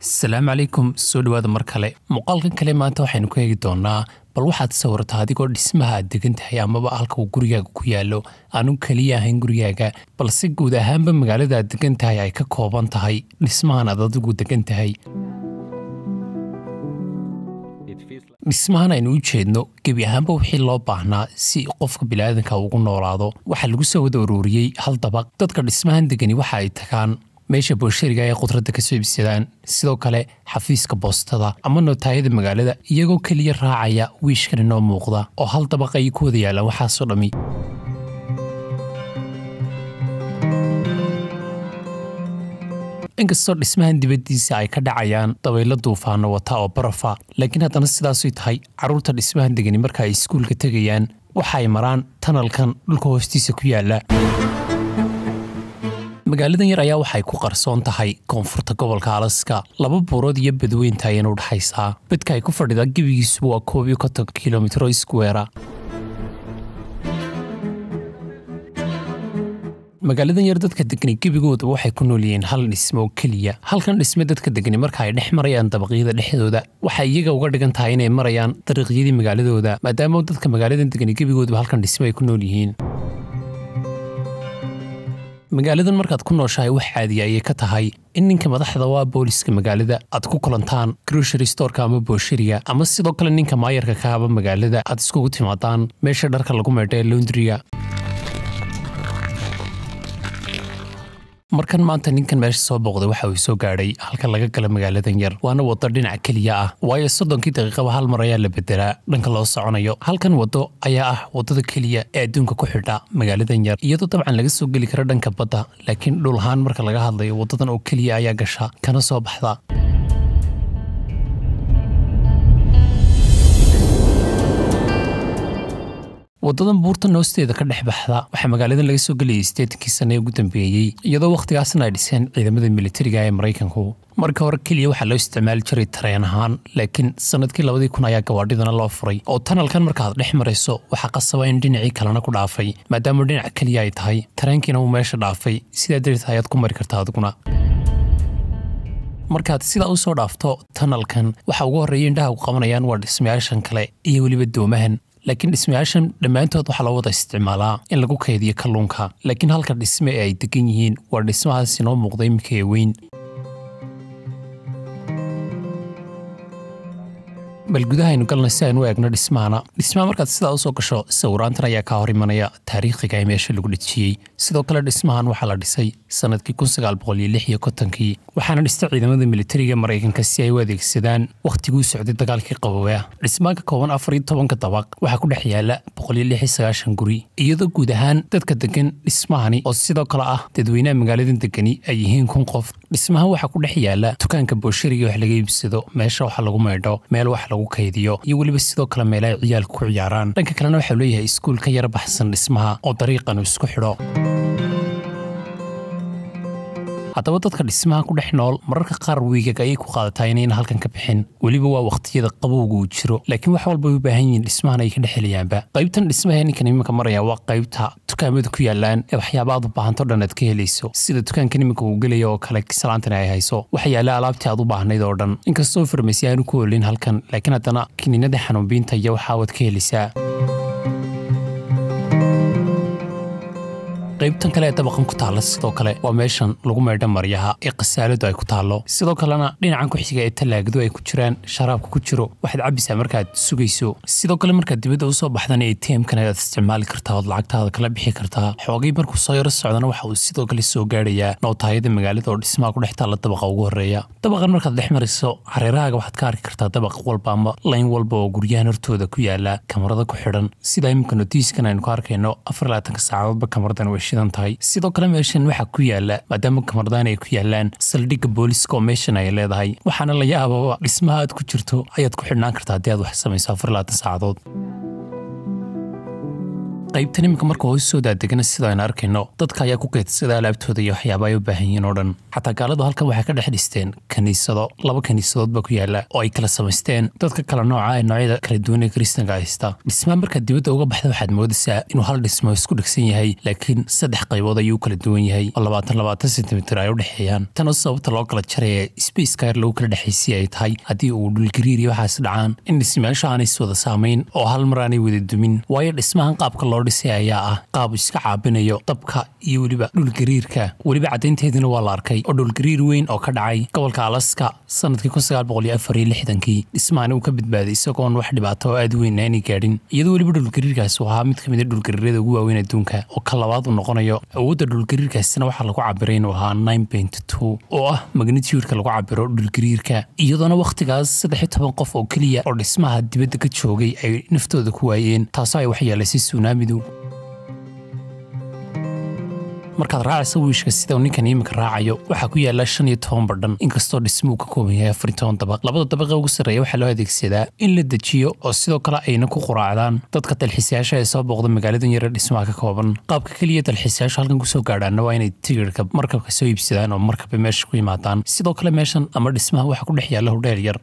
Asalaamu calaykum, soo dhawaada mar kale. Muuqaalkan kale maanta waxaynu ku eegi doonaa bal waxaad sawirtaa adigoo dhismaha aad degan tahay amaba halka uu gurigaaga ku yaallo aanu keliya ahayn gurigaaga, balse guud ahaanba magaalada aad degan tahay ay ka kooban tahay dhismahan aad adigu degan tahay. Dhismahan aynu u jeedno gebi ahaanba wixii loo baahnaa si qofka bini'aadanka ugu noolaado waxaa lagu soo wada ururiyey hal dabaq. Dadka dhismahan degani waxa ay tagaan meesha booshariga ay khudradda ka soo iibsadaan, sidoo kale xafiiska boostada ama nootaayada magaalada, iyagoo keliya raacaya wiishkan inoo muuqda oo hal dabaq ay ku wada yaalaan waxaasoo dhammi. Inkastoo dhismahan dibaddiisa ay ka dhacayaan dabaylo duufaano wata oo barafa, laakiin haddana sidaasay tahay carruurta dhismahan degani marka ay iskuulka tegayaan waxa ay maraan tanalkan dhulka hoostiisa ku yaala. Magaaladan yar ayaa waxay ku qarsoon tahay koonfurta gobolka Alaska. Laba buurood iyo badweynta ayayna u dhexaysaa. Bedka ay ku fadhidaa gebigiisuba waa 51 kilomitro square. Magaaladan yar dadka degani gebigooda waxay ku nool yihiin hal dhismo oo keliya. Halkan dhisme dadka degani marka ay dhex marayaan dabaqyada dhexdooda waxay iyaga uga dhigan tahay inay marayaan dariiqyadii magaaladooda, maadaama dadka magaaladan degani gebigooduba halkan dhismo ay ku nool yihiin. Magaaladan markaad ku nooshahay wax caadiya ayay ka tahay in ninka madaxda waa booliska magaalada aad ku kulantaan grocery storeka ama booshariga, ama sidoo kale ninka maayarka ka haba magaalada aad iskugu timaadaan meesha dharka lagu maydho ee laundryga. Markan maanta ninkan meesha soo booqday waxa uu soo gaadhay halka laga gala magaaladan yar, waana waddo dhinac keliya ah, waayo 30kii daqiiqaba hal mar ayaa la bedelaa dhanka loo soconayo. Halkan waddo ayaa ah waddada keliya ee adduunka ku xidha magaaladan yar, iyadoo dabcan laga soo geli karo dhanka badda, laakiin dhul ahaan marka laga hadlayo waddadan oo keliya ayaa gasha kana soo baxda. Waddadan buurtan hoosteeda ka dhex baxda waxaa magaaladan laga soo gelayay 80kii sane ee ugu dambeeyey, iyadoo wakhtigaasna ay dhiseen ciidamada militariga ee Maraykanku. Marka hore keliya waxaa loo isticmaali jiray tareen ahaan, laakiin sanadkii 2000 ayaa gawaadhidana loo furay, oo tanalkan markaad dhex marayso waxaa qasaba in dhinacii kalena ku dhaafay, maadaama dhinac keliya ay tahay tareenkiina uu meesha dhaafay, sidaa darteed ayaad ku mari kartaa adiguna. Markaad sidaa u soo dhaafto tanalkan, waxa ugu horreeya indhaha ku qabanayaan waa dhismayaashan kale iyo weliba doomahan, laakiin dhismayaashan dhammaantood waxaa loo wada isticmaalaa in lagu kaydiyo kalluunka. Laakiin halka dhisme ee ay degan yihiin waa dhismahaas inoo muuqda iminka ee weyn. Bal gudaha aynu galna si aynu u eegno dhismahana. Dhismaha markaad sidaa usoo gasho sawiraantan ayaa kaa hor imanaya taariikhiga ee meesha lagu dhejiyey. Sidoo kale dhismahan waxaa la dhisay sanadkii 1956kii, waxaana dhistay ciidamada militariga Maraykanka si ay u adeegsadaan wakhtiguu socday dagaalkii qabowaa. Dhismaha ka kooban 14ka dabaq waxaa ku dhex yaala 196 guri, iyadoo guud ahaan dadka degan dhismahani oo sidoo kale ah dadweynaha magaaladan degani ay yihiin 1000 qof. Dhismahan waxaa ku dhex yaala dukaanka booshariga wax laga iibsado, meesha waxa lagu maydho, meel wax lagu kaydiyo iyo weliba sidoo kale meelaha ciyaalku ku ciyaaraan. Dhanka kalena waxau leeyahay iskuul ka yara baxsan dhismaha oo dariiqan uu isku xidho. Haddaba dadka dhismaha ku dhex nool mararka qaar wiigag ayay ku qaadataa inayna halkan ka bixin, weliba waa wakhtiyada qabowga uu jiro, laakiin wax walba ay u baahan yihiin dhismahan ay ka dhex helayaanba. Qaybtan dhismaha ninkan iminka maraya waa qaybta dukaamada ku yaalaan ee waxyaaba aad u baahanto dhan aad ka helayso, sida dukaankan iminka uu gelaya oo kale salaantan ay hayso waxa yaala alaabtii aad u baahnayd oo dhan. Inkastoo farmasi aanu ku olin halkan, laakiin haddana kiniinada xanuunbiinta iyo waxaa waad ka helaysaa. Qaybtan kale ee dabaqan ku taalla sidoo kale waa meeshan lagu maydho maryaha ee khasaaladu ay ku taallo, sidoo kalena dhinacan ku xiga ee tallaagadu ay ku jiraan sharaabka ku jiro waxaad cabbisaa markaad sugayso. Sidoo kale markaad dibadda usoo baxdana ATM-kan ayaad isticmaali kartaa ood lacagtaada kala bixi kartaa. Xoogay markuu soo yaro socdana waxa uu sidoo kale soo gaadhayaa nootaayada magaalada oo dhismaha ku dhex taalla dabaqa ugu horreeya. Dabaqan markaad dhex marayso hareerahaaga waxaad ka arki kartaa dabaq walba ama layn walba oo guryahan hortooda ku yaala kamarada ku xidhan, sida iminka notiiskan aynu ku arkayno 24ka saacadoodba kamaradan way shidan tahay. Sidoo kale meeshan waxaa ku yaala, maadaama kamaradan ay ku yaalaan, saldhigga booliska oo meeshan ay leedahay, waxaana la yaababa dhismaha aad ku jirto ayaad ku xidhnaan kartaa haddii aad wax samayso 24 saacadood. Qaybtan iminka marka hoos soo daadegana, sida aynu arkayno, dadka ayaa ku keydsada alaabtooda iyo waxyaaba ay u baahan yihiin oo dhan. Xataa gaaladu halkan waxay ka dhex dhisteen kaniisado. Laba kaniisadood baa ku yaala oo ay kala samaysteen dadka kala nooca ee noocyada kala duwan ee Kiristanka haysta. Dhismaha markaad dibadda uga baxda waxaad moodaysaa inuu hal dhismo isku dhegsan yahay, laakiin saddex qaybood ayuu kala duwan yahay oo 20 20 sentimitir ay u dhexeeyaan. Tan oo sababta loo kala jaraya spaceka yar lagu kala dhexaysiya ay tahay haddii uu dhulgariir iyo waxaas dhacaan in dhismayaasha aanay is wada saamayn oo hal mar aanay wada dumin, waayo dhismahan qaabka loo dhisay ayaa ah qaab iska caabinayo dabka iyo weliba dhulgariirka. Weliba caddaynteedina waa la arkay oo dhulgariir weyn oo ka dhacay gobolka Alaska sanadkii 1964-kii dhismahani uu ka badbaaday isagoon wax dhibaato oo aad u weyn aanay gaadhin, iyadoo weliba dhulgariirkaasi uu ahaa mid ka mid a dhulgariirada ugu waaweyn adduunka oo ka labaad uu noqonayo. Awoodda dhulgariirkaasina waxaa lagu cabiray inuu ahaa 9.2 oo ah magnitude-ka lagu cabiro dhulgariirka, iyadoona wakhtigaas 13 qof oo keliya oo dhismaha dibadda ka joogay ay naftooda ku waayeen, taasoo ay waxyeelaysay tsunamidu. Markaad raacaysa wiishka sida uu ninkan iminka raacayo, waxaa ku yaala 15 badhan, inkastoo dhismuhu ka kooban yahay 14 dabaq. Labada dabaqee ugu sarreeya waxaa loo adeegsadaa in la dejiyo oo sidoo kale ayna ku quraacdaan dadka dalxiisayaasha ee soo booqda magaaladan yare dhismaha ka kooban. Qaabka keliya dalxiisayaashu halkan kusoo gaadhaana waa inay tigidhka markabka soo iibsadaan oo markabay meesha ku yimaadaan. Sidoo kale meeshan ama dhismaha waxaa ku dhex yaalla hudheel yar.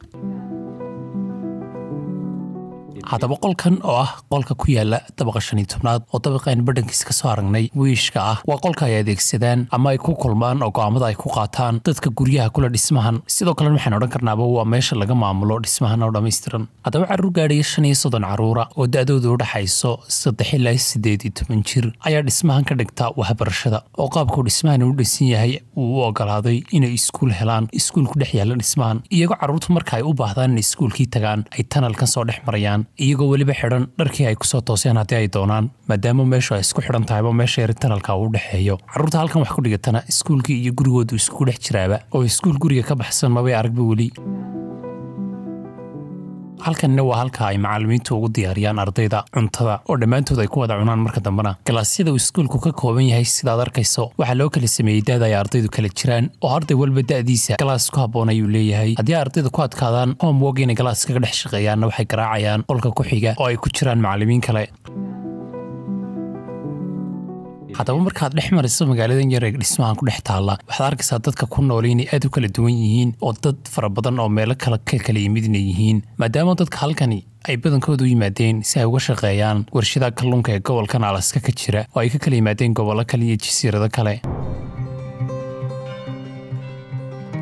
Haddaba qolkan oo ah qolka ku yaala dabaqa 15aad oo dabaqa aynu badhankiisa ka soo aragnay wiishka ah, waa qolka ay adeegsadaan ama ay ku kulmaan oo go'aamada ay ku qaataan dadka guryaha kula dhismahan. Sidoo kalena waxaan odhan karnaaba waa meesha laga maamulo dhismahan oo dhammaystiran. Haddaba carruur gaadhaya 35 carruura oo da'doodu u dhaxayso 3 ilaa 18 jir ayaa dhismahan ka dhigta waxbarashada, oo qaabkuu dhismahan u dhisan yahay uu u ogolaaday inay iskuul helaan, iskuul ku dhex yaalla dhismahan, iyagoo carruurtu marka ay u baahdaan inay iskuulkii tagaan ay tunnelkan soo dhex marayaan, iyagoo weliba xidhan dharkii ay kusoo tooseen haddii ay doonaan, maadaama meeshu ay isku xidhan tahayba meesha yar tunnelka uu u dhexeeyo. Carruurta halkan wax ku dhigatana iskuulkii iyo gurigoodu iskugu dhex jiraaba, oo iskuul guriga ka baxsan mabay aragba weli. Halkanina waa halka ay macallimiintu ugu diyaariyaan ardayda cuntada oo dhammaantood ay ku wada cunaan marka dambena. Galaasyada uu iskuulku ka kooban yahay, sidaad arkayso, waxaa loo kala sameeyey da'da ay ardaydu kala jiraan, oo arday walba da'diisa galaas ku habboon ayuu leeyahay. Haddii ardayda ku adkaadaan homework inay galaas kaga dhex shaqeeyaanna, waxay garaacayaan qolka ku xiga oo ay ku jiraan macallimiin kale. Haddaba markaad dhex marayso magaaladan yar ee dhismahan ku dhex taalla, waxaad arkaysaa dadka ku nool inay aad u kala duwan yihiin oo dad fara badan oo meelo kala ka kala yimid inay yihiin, maadaama dadka halkani ay badankoodu u yimaadeen si ay uga shaqeeyaan warshadaha kalluunka ee gobolkan Alaska ka jira, oo ay ka kala yimaadeen gobollo kale iyo jasiirado kale.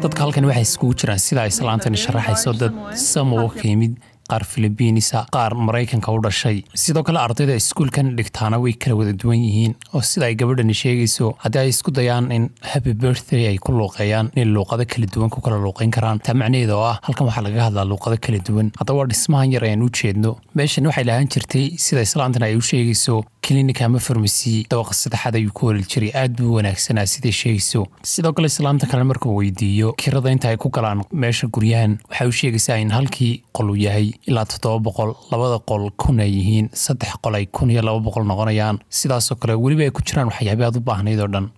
Dadka halkani waxay iskugu jiraan, sida ay islaantani sharaxayso, dad Samoa ka yimid, qaar Filibiinisa, qaar Maraykanka u dhashay. Sidoo kale ardayda iskuulkan dhigtaana way kala wada duwan yihiin, oo sida ay gabadhani sheegayso, haddii ay isku dayaan in "Happy Birthday" ay ku luuqeeyaan, inay luuqado kala duwan ku kala luuqeyn karaan, taa macnaheeda oo ah halkan waxaa lagaga hadlaa luuqado kala duwan. Haddaba waa dhismahan yar ayaan u jeedno. Meeshan waxay lahaan jirtay, sida islaantan ay u sheegayso, clinic ama farmasi. Dabaqa saddexaad ayuu ku heli jiray, aad buu wanaagsanaa siday sheegayso. Sidoo kale islaamta kale markuu weydiiyo kirada inta ay ku galaan meesha guryahan, waxay u sheegaysaa in halkii qol uu yahay ilaa 700, labada qol 1000 ay yihiin, saddex qol ay 1200 noqonayaan. Sidaasoo kale weliba ay ku jiraan waxyaabi aad u baahnayd oo dhan.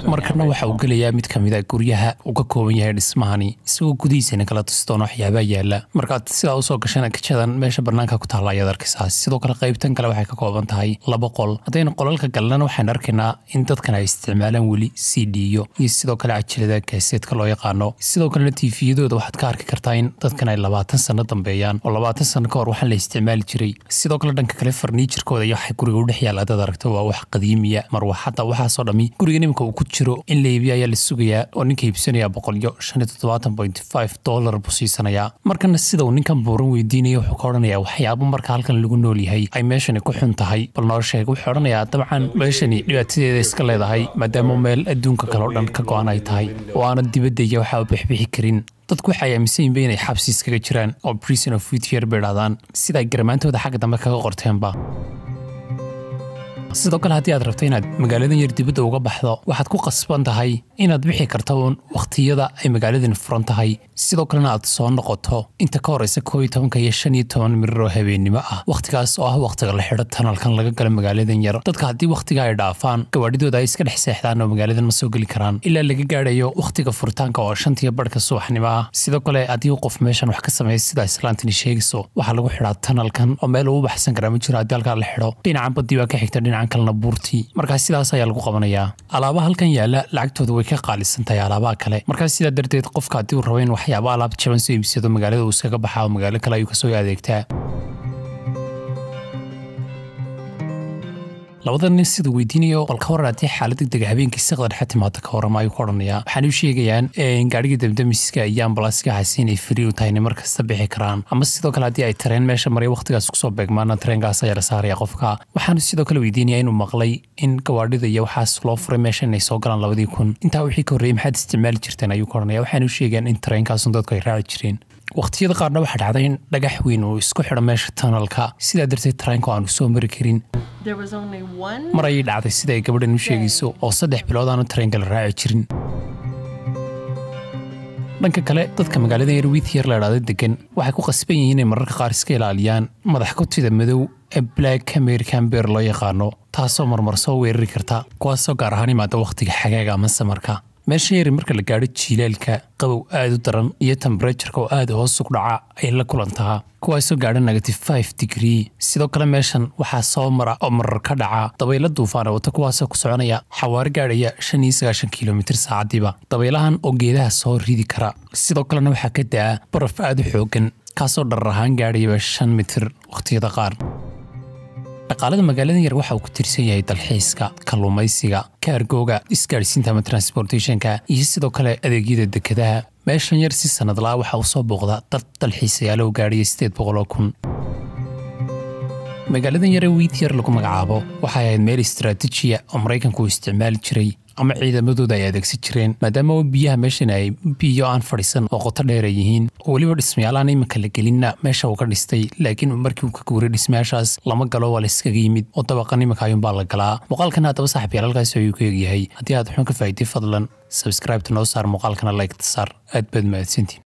Markana waxa uu gelayaa mid ka mid a guryaha uu ka kooban yahay dhismahani, isagoo gudihiisana kala tusi doono waxyaabaha yaala. Markaad sidaa usoo gashana, kajadan meesha bannaanka ku taalla ayaad arkaysaa. Sidoo kale qaybtan kale waxay ka kooban tahay laba qol. Haddaynu qolalka galnana, waxaan arkaynaa in dadkan ay isticmaalaan weli CD-yo iyo sidoo kale cajalada kaaseedka loo yaqaano. Sidoo kalena TV-yadooda waxaad ka arki kartaa in dadkan ay 20 sano dambeeyaan, oo 20 sano ka hor waxaan la isticmaali jiray. Sidoo kale dhanka kale farniijarkooda iyo waxa guriga u dhex yaalla haddaad aragto, waa wax qadiimiya, marwaxadda, waxaasoo dhammi. Gurigan imika uu ku jiro in la iibiyo ayaa la sugayaa, oo ninka iibsanaya $175.5 buu siisanayaa. Markana sida uu ninkan buuran weydiinaya, wuxuu ka odhanayaa waxyaabo marka halkan lagu nool yahay ay meeshani ku xun tahay bal noo sheeg. Wuxuu odhanayaa dabcan meeshani dhibaatadeeda iska leedahay, maadaama meel adduunka kale oo dhan ka go-an ay tahay oo aanad dibadda iyo waxaa u bixbixi karin. Dadku waxay aaminsan yihiin inay xabsi iskaga jiraan oo "prison of Whittier" bay idhahdaan, sida ay garmaantooda xagga dambe kaga qorteenba. Sidoo kale, haddii aad rabto inaad magaaladan yar dibadda uga baxdo, waxaad ku qasban tahay inaad bixi karto uun wakhtiyada ay magaaladan furan tahay, sidoo kalena aad soo noqoto inta ka horeysa 11:15 oo habeennimo ah, wakhtigaas oo ah wakhtiga la xidho tunnelkan laga galo magaaladan yar. Dadka haddii wakhtiga ay dhaafaan, gawaadhidooda ay iska dhex seexdaan oo magaaladan ma soo geli karaan ilaa laga gaadhayo wakhtiga furitaanka oo 5:30 subaxnimo ah. Sidoo kale, haddii qof meeshan wax ka sameeya, sida islaantani sheegayso, waxaa lagu xidhaa tunnelkan oo meel uu baxsan karaa ma jiro haddii halkaa la xidho. Dhinacan badii baa ka xigta, dhinacan kalena buurtii, markaa sidaas ayaa lagu qabanayaa. Alaabaha halkan yaala lacagtooda way ka qaalisan tahay alaabaha kale. Markaa sidaa darteed, qofka haddii uu rabo in waxyaaba alaab jaban soo iibsado, magaalada uu iskaga baxaa oo magaalo kale ayuu kasoo adeegtaa. Labada nin siduu weydiinayo, bal ka waran haddii xaalad degdega habeenkii saqda dhexe timaado, ka warrama, ayuu ka odhanayaa. Waxaana u sheegayaan gaadhigii damdamiska iyo ambalaaska waxaasi inay free u tahay, inay mar kasta bixi karaan, ama sidoo kale haddii ay tareen meesha maray wakhtigaas kusoo beegmaana, tareenkaas ayaa la saaraya qofka. Waxaana sidoo kale weydiinaya inuu maqlay in gawaadhida iyo waxaas loo furay meesha inay soo galaan 2000. Intaa wixii ka horreeyey maxaad isticmaali jirteen, ayuu ka odhanaya. Waxaana u sheegayaan in tareenkaasun dadku ay raaci jireen. Waqtiyada qaarna waxaa dhacday in dhagax weyn uu isku xidho meesha tunnelka, sidaa darteed tareenku aanu soo mari karin. There was only one Mar ayay dhacday, sida ay gabadhan u sheegayso, oo 3 bilood aanu tareenka la raaci jirin. Dhanka kale, dadka magaalada yar Whittier la idhaahdo degan waxay ku qasban yihiin inay mararka qaar iska ilaaliyaan madax kutida madow ee Black American bear loo yaqaano, taasoo marmar soo weerari karta, kuwaasoo gaar ahaan imaada wakhtiga xagaaga ama summerka. Meesha yari marka la gaadho jiilaalka, qabow aad u daran iyo temperatureka oo aad hoos ugu dhaca ay la kulantaa, kuwaasoo gaadha -5 degree. Sidoo kale, meeshan waxaa soo mara oo marar ka dhaca dabaylo duufaana wata, kuwaasoo ku soconaya xawaaro gaadhaya 95 kilomitir saacadiiba, dabaylahan oo geedaha soo ridi kara. Sidoo kalena waxaa ka da'a baraf aad u xoogan, kaasoo dharar ahaan gaadhayaba 5 mitir wakhtiyada qaar. Dhaqaalada magaaladan yar waxa uu ku tiirsan yahay dalxiiska, kalluumaysiga, cargoga, isgaadhsiinta ama transportationka iyo sidoo kale adeegyada dekedaha. Meeshan yar si sanadlaa waxa uu soo booqda dad dalxiisayaal oo gaadhaya 800,000. Magaaladan yare Whittier lagu magacaabo waxay ahayd meel istaraatiijiya oo Maraykanku uu isticmaali jiray ama ciidamadooda ay adeegsan jireen, maadaama oo biyaha meeshan ay biyo aan fadhiisan oo qoto dheer ay yihiin, oo weliba dhismayaal iminka la gelinna meesha uu ka dhistay, laakiin markii uu ka guuray dhismayaashaas lama galo, waa la iskaga yimid oo dabaqan iminka ayuunbaa la galaa. Muuqaalkan haddaba, saaxiibyaal, halkaas ayuu ku egyahay. Haddii aad xun ka faa'iiday, fadlan subscribe-ta noo saar, muuqaalkana like saar. Aad baad mahadsantiin.